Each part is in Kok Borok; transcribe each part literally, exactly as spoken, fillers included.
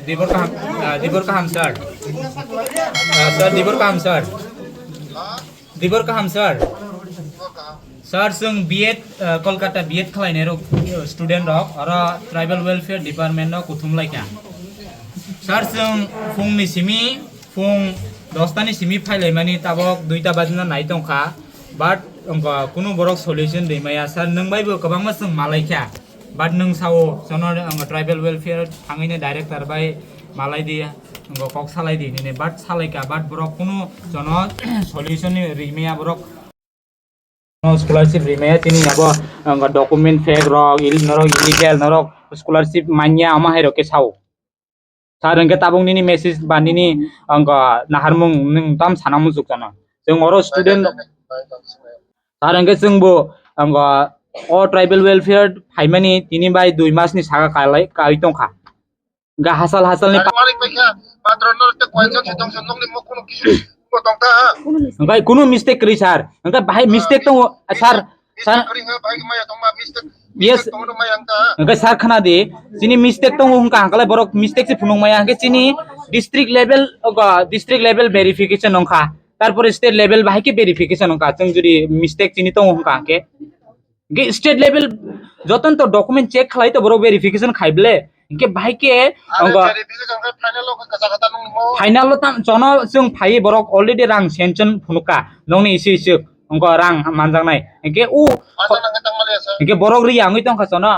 Dibor kaham, ah, dibor kaham, sir. Ah, sir, dibor kaham, sir. Dibor kaham, sir. Sir, chwng B Ed, ah, Kolkata B Ed khlainai rok, ah, student rok, oro Tribal Welfare Department no kuthum laikha. Sir, chwng phung ni simi, phung dos ta ni simi phailaimani tabok dui ta bajina nai tongkha, but wngkha kunu borok solution rimaya. Sir, nwng bai bo kwbangma chwng malaikha. But nwng sao, jono ang tribal welfare thangwi ni director bai malai di, ang kok salai di nini, but salai ka, but borok kunu jono solution ni rimaya borok. No scholarship rimaya tini abo ang document fake rok, il-, norok illegal, norok scholarship manya ama hai rok ke sao. Sir, hwnkhe tabuk nini message ba nini, ang, naharmung nwng tam sana muchuk jana. Chwng oro student, sir, hwnkhe chwngbo, ang, o tribal welfare phaimani tini bai dui mas ni saka kalai, kai tongkha. Hwnkhe hasal hasal ni pa- Manik paikha, patron no te koi jon se tong se nokni mok kuno kisu ko tong ta. Hwnkhe kunu mistake kwrwi, sir. Hwnkhe bahai mistake tongo, sir. Sir, yes. Hwnkhe sir khna di, chini mistake tongo hwnkha, hwnkhe borok mistake se phunuk maya, hwnkhe chini district level, ogo, district level verification wngkha, tarpore state level bahai khe verification wngkha, chwng jodi mistake chini tongo hwnkha, hwnkhe, hwnkhe state level joton to document check khlai to borok verification khai ble, hwnkhe bahai khe, ogo, final o tam chono chwng phai borok already rang sanction phunukha nokni isi isi. Wngkha rang manjaknai. Hingke o, hingke borok riya wngwi tongkha chono.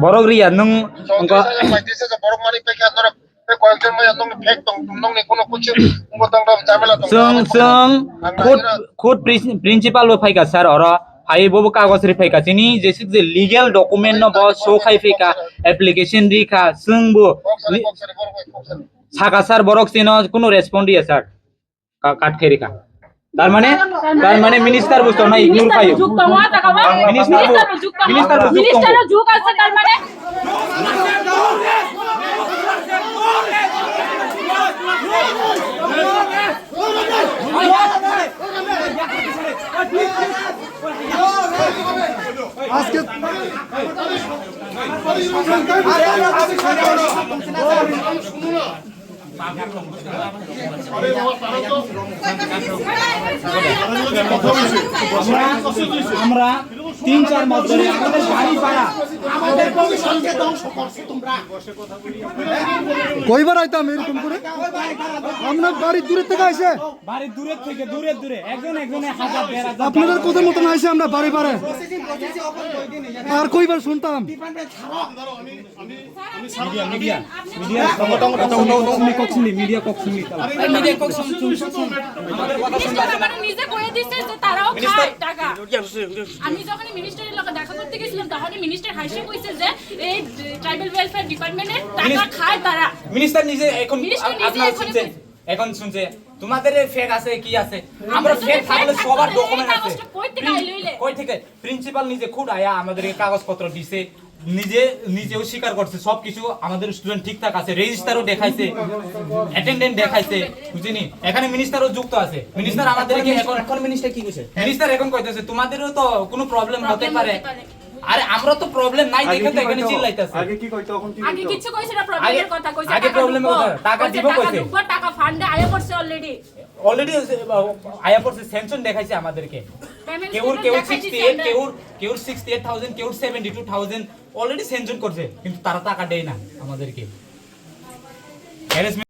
Borok riya nwng wngkha. Borok mani pekha norok, tei koyekjon maya nongni phek tong, nongni kono kuchuk, wngkha tong tong jamela tong. Chwng, chwng khud, khud prin-, principal bo phaikha sir oro. Phai bobo kagoj ri phaikha. Chini jesik je legal document no bo show khai phaikha, application rikha, chwng bo. Saka sir borok chino kuno respond riya sir. Ka-, cut khairikha. Tar mane, tar mane minister bo chona ignore khaio. Minister bo, minister bo juk tongo. Minister bo juk tongo. Minister bo juk ase tar mane. আজকে আমরা আমরা তিন চার মাস ধরে আমাদের বাড়ি পাড়া, আমাদের ভবিষ্যৎকে ধ্বংস করছো তোমরা। কয়বার আইতাম এরকম করে? আপনার বাড়ি দূরের থেকে আইছে? বাড়ি দূরের থেকে, দূরের দূরে, একজন একজনে হাজার, দেড় হাজার। আপনাদের কথা মতন আইছে আমরা বাড়ি বাড়ি। আর কয়বার শুনতাম? Media, media, media. Media kok sini, media kok sini. Media kok sini, sini, sini. আমাদের কথা শুনতে হবে। মানে নিজে কয়ে দিছে যে তারাও খায় টাকা। আমি যখন মিনিস্টারের লগে দেখা করতে গেছিলাম, তখনই মিনিস্টার হাসি কইছে যে এই ট্রাইবাল ওয়েলফেয়ার ডিপার্টমেন্টে টাকা খায় তারা। মিনিস্টার নিজে এখন, মিনিস্টার নিজে আপনারা এখন শুনছেন, এখন শুনছে, তোমাদের ফেক আছে কি আছে? আমরা ফেক থাকলে সবার ডকুমেন্ট আছে। কই থেকে আইলো ইলে? কই থেকে? প্রিন্সিপাল নিজে খুদ আয়া আমাদেরকে কাগজপত্র দিছে। নিজে, নিজেও স্বীকার করছে সবকিছু, আমাদের স্টুডেন্ট ঠিকঠাক আছে, রেজিস্টারও দেখাইছে, অ্যাটেন্ডেন্ট দেখাইছে, বুঝিনি? এখানে মিনিস্টারও যুক্ত আছে। মিনিস্টার আমাদেরকে এখন, এখন মিনিস্টার কি কইছে? মিনিস্টার এখন কইতেছে, "তোমাদেরও তো কোনো প্রবলেম হতে পারে।" আরে, আমরা তো প্রবলেম নাই দেখে তো এখানে চিল্লাইতেছে। আগে কি কইতো, এখন কি কইতো? আগে কিছু কইছে না, প্রবলেমের কথা কইছে, আগে প্রবলেমের কথা, টাকা দিব কইছে। টাকা ফান্ডে আয়া পড়ছে অলরেডি। অলরেডি আয়া পড়ছে, স্যাংশন দেখাইছে আমাদেরকে। কেউর, কেউর সিক্সটি এইট, কেউর, কেউর সিক্সটি এইট থাউজেন্ড, কেউর seventy two thousand already sanction করছে, কিন্তু তারা টাকা দেয় না আমাদেরকে। হ্যারাসমেন্ট